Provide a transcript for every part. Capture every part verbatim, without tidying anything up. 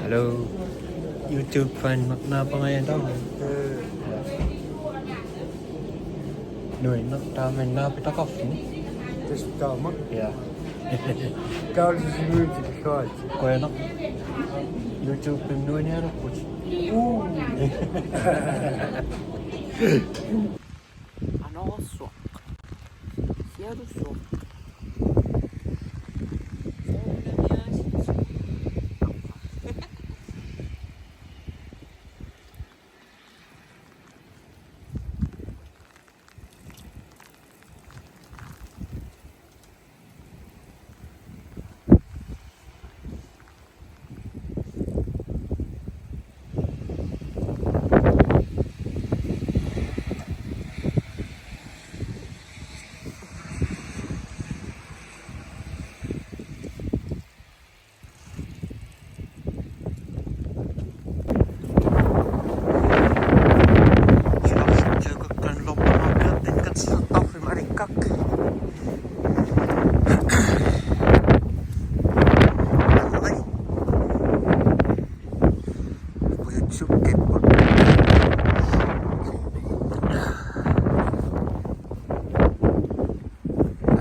Hello. YouTube fan naapangajataq. Nuanneq taama naapitaqarfik. Tassa taama. Ja. Taava sinuitik suaat. Qujanaq. YouTube-imi nuanniarput. Uu. Anorsuaq. Sialussuaq.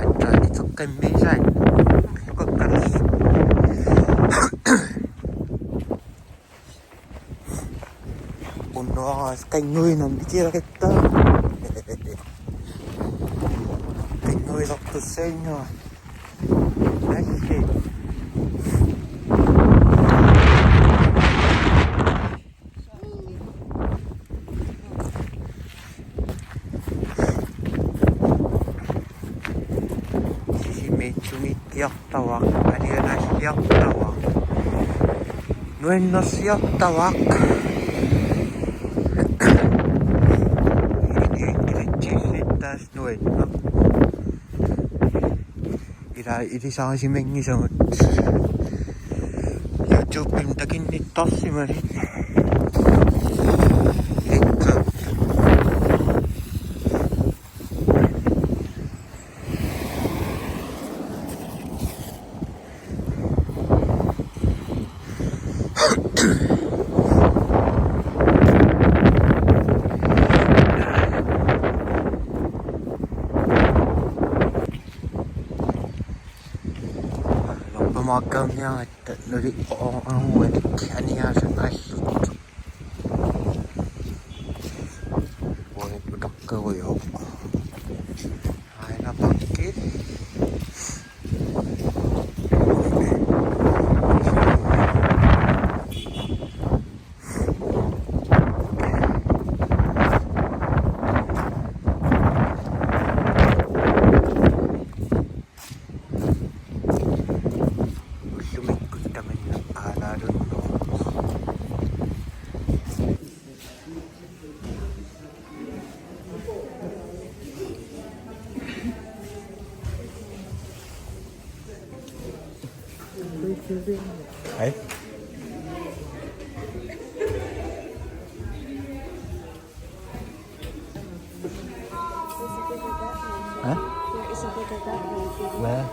Atta itoqqammiisai. Qaqaras. Unnuaras qinguinam ikiaqitta. Qinguisortussaanngua. Assi. Sisimiitsumiikkiartavara, alianaalliartavara, nuannersiartavara. Ini kilatsillit taas nuanneq. Ila ilisarisimanngitsugut. YouTube-imi takinnittarsimasoq. Ikka. Loppumaakkaanniaratta nuli oqanguanik aniaasut allut. Uagut utakkerujoq. Aina pakki. Ullumikkut tamanna aalaalunneq. Hej. Hej. Hvad?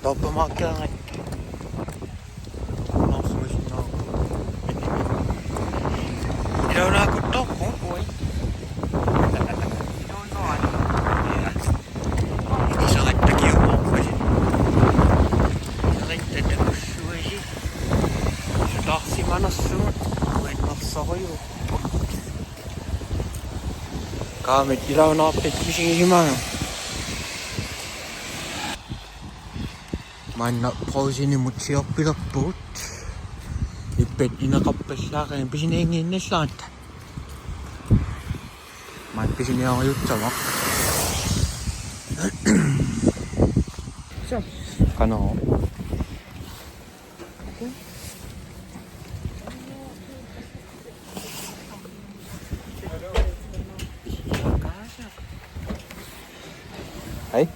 Toppa makkara. Ilaunaakuttorpoq, ui. Iluunnuani. Isoratta kiumoorpasi. Isoratta takussuasi. Sutaarsimanersugut uannersorujuupput. Kaamit ilaunaarpit misigisimagama. Maanna Brugsenimut siorpilerpugut. Ippat ineqarpallaaqigami pisinianngiinnassaaratta. Maanna pisiniarujussuuvoq. Suu. Qanoq. Hej.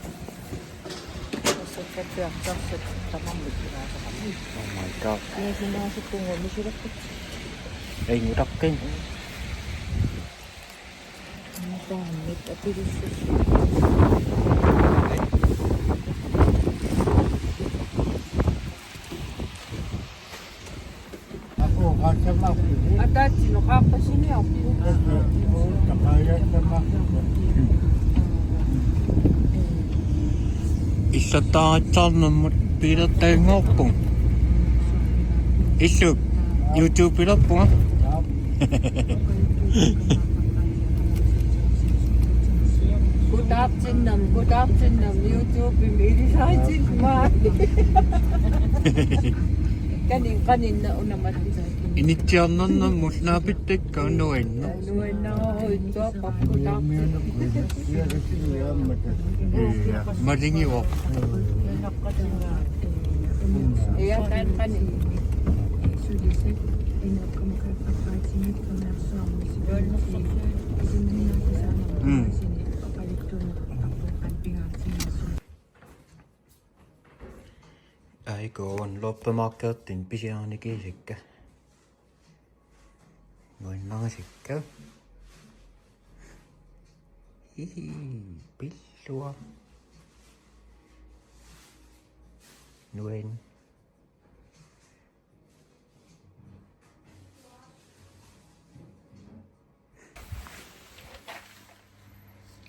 Oh my God. Ei, mutaqqin. Taamik apilussusi. Hej. Issattaaritsarnermut pilertaanngorpunga. Issuk, YouTube-ilerpunga. Kutaartinnam, kutaartinnam, YouTube-imi ilisaritinnagu. Kanin, kaninna unamat. Initsiarnernermut naapittakka nuanneq. Nuanneq, nuanneq, kutaartinnam. Malingivoq. Ja, kan, kan. Mm. Aikuun loppemarkedin pisiarnikiisikka. Nuannarisakka. Hihi, pillua. Nuan.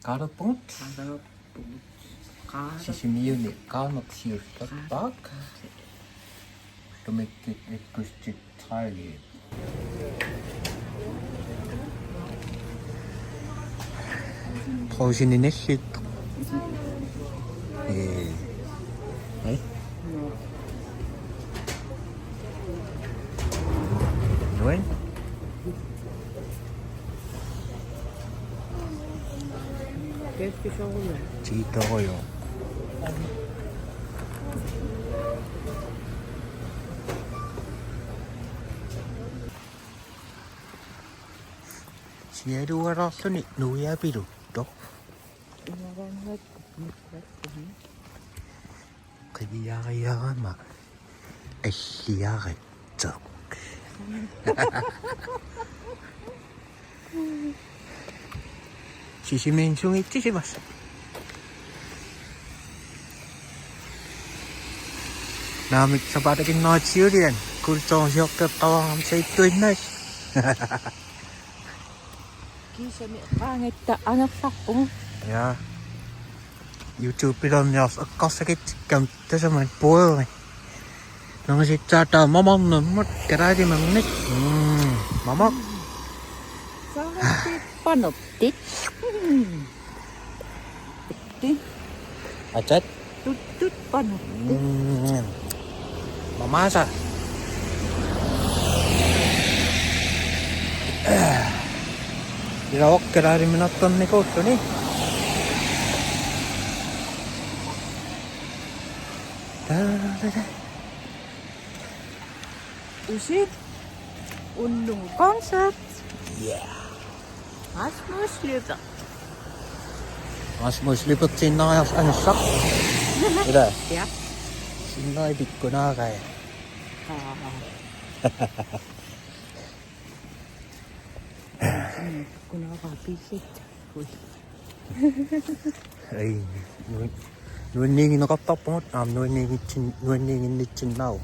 Qaarerpugut. Qaarerpugut. Qaarerpugut. Sisimiuni qaarneq siullerpaaq. Qaarneq. Ullumikkut ikkustit tredive. Qusini nallit. Ee. Hej. Nuan. Tiitoruju. Siaruaraarluni nuiapiluttoq. Qiviariarama alliaritsoq. Sisimiinngussisimassaq. Naamik sapaatakinneratigut uani kulturissioqqeqquaarami saittuinnaq. Kiisami qaangatta angerlarpugut. Ja. YouTube-ilerniarlugu eqqarsakitsikkamik tasamani pueri. Nungusitsiataa mamarnermut kalaalimamnik. Mm, mamar. Saarappi panertit. Mm. Ti. Atat. Tuttut panertit. Mm. Mamaasa. Ilavoq kalaaliminartornikuulluni. Taarara. Usi. Ullumi koncert. Yeah. Rasmus Lyberth. Rasmus Lyberth-iinnariarluni angerlaq. Ila. Ja. Sinneri pikkunaarai. Aa. Mm, pikkunaarai piissit. Ui. Ai, nuan-, nuanniigineqartarpugut, aamma nuanniigitsin-, nuanniiginnitsinnaavoq.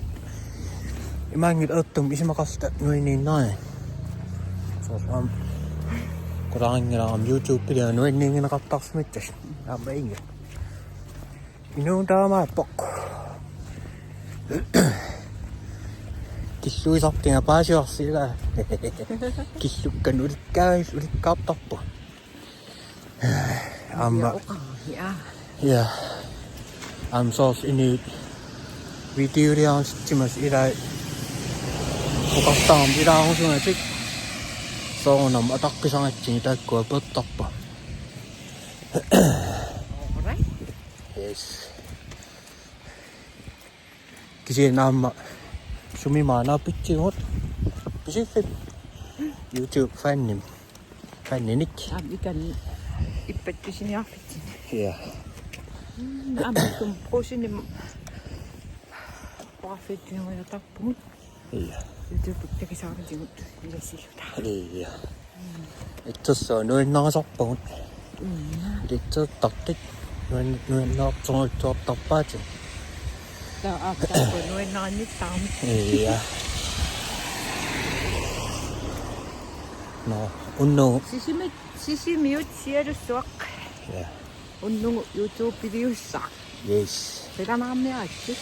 Imaanngilaq eqqummi isumaqarluta nuanniinnarluta. Soorlu aamma qularinngilara aamma YouTube-iliorlunga nuanniigineqartarsimassasut. Aamma inga. Inuup taamaappoq. Killuisartinga paasivarsi ila. Killukkanik ulikkaavit ulikkaartarput. Aamma. Ja, oqaa, ja. Ja. Aamma soorlu inuit videoliaartitsimasut ilai oqartarami ilaarusugatik. Soorunami ataqqisaratsigu taakkua peertarput. Alright. Yes. Kisianni aamma sumi maanna pitsigut. Pisiffik? YouTube fanim. Faninik. Aamma ikan ippat pisiniarfitsin. Ja. Mm, aamma sum qusinim. Quaffitsinguiatarpugut. Ja. YouTube takisaarutigut ilassiluta. Ja. Itsersoq nuannarisarpagut. Mm. Itsertartut nuan-, nuannaartorujussuartarpaatit. Taava aappaakku nuannarinnittaarami. Ja. Nå, unnugu. Sisimiut, Sisimiut sialussuaq. Ja. Unnugu YouTube-iliussaq. Yes. Qilanaarniaritsi.